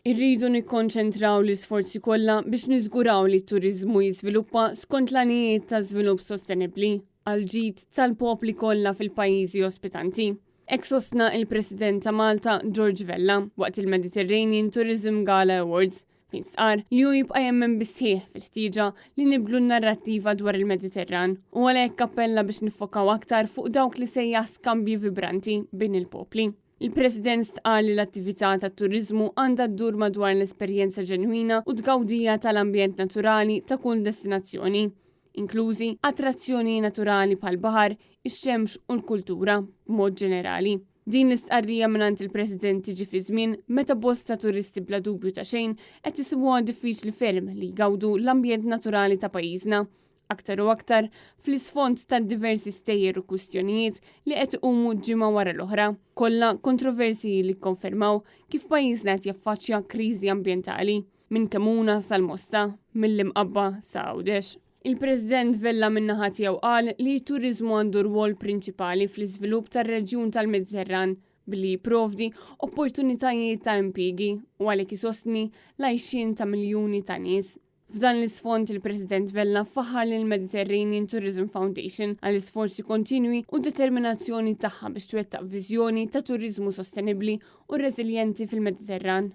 Irridu nikkonċentraw l-isforzi kollha biex niżguraw li t-turiżmu jiżviluppa skont l-għanijiet ta' żvilupp sostenibbli għall-ġid tal-popli kollha fil-pajjiżi ospitanti. Hekk sostna il-President ta' Malta George Vella waqt il-Mediterranean Tourism Gala Awards, fejn stqarr li hu jibqa' jemmen bis-sħiħ fil-ħtieġa li nibdlu n-narrattiva dwar il-Mediterran u għalhekk appella biex niffokaw aktar fuq dawk li sejjaħ skambji vibranti bejn il-popli. Il-President stqarr li l-attività tat-turiżmu għandha ddur madwar l-esperjenza ġenwina u tgawdija tal-ambjent naturali ta' kull destinazzjoni, inklużi attrazzjoni naturali bħall-baħar, ix-xemx u l-kultura b'mod ġenerali. Din l-istqarrija mingħand il-President tiġi fi żmien meta bosta turisti bla dubju ta' xejn qed isibuha diffiċli ferm li jgawdu l-ambjent naturali ta' pajjiżna, aktar u aktar fl-isfond ta' diversi stejjer u kwistjonijiet li qed iqumu ġimgħa wara l-oħra, kollha kontroversji li kkonfermaw kif pajjiżna qed jaffaċċja kriżi ambjentali, minn Kemmuna sal-Mosta, mill-Imqabba sa Għawdex. Il-President Vella min-naħa tiegħu qal li t-turiżmu għandu rwol prinċipali fl-iżvilupp tar-reġjun tal-Mediterran billi jipprovdi opportunitajiet ta' impjiegi u għalhekk isostni l-għajxien ta' miljuni ta' nies. F'dan l-isfond il-President Vella faħħar lil Mediterranean Tourism Foundation għall isforzi kontinwi u determinazzjoni tagħha biex twettaq viżjoni ta' turiżmu sostenibbli u reżiljenti fil-Mediterran.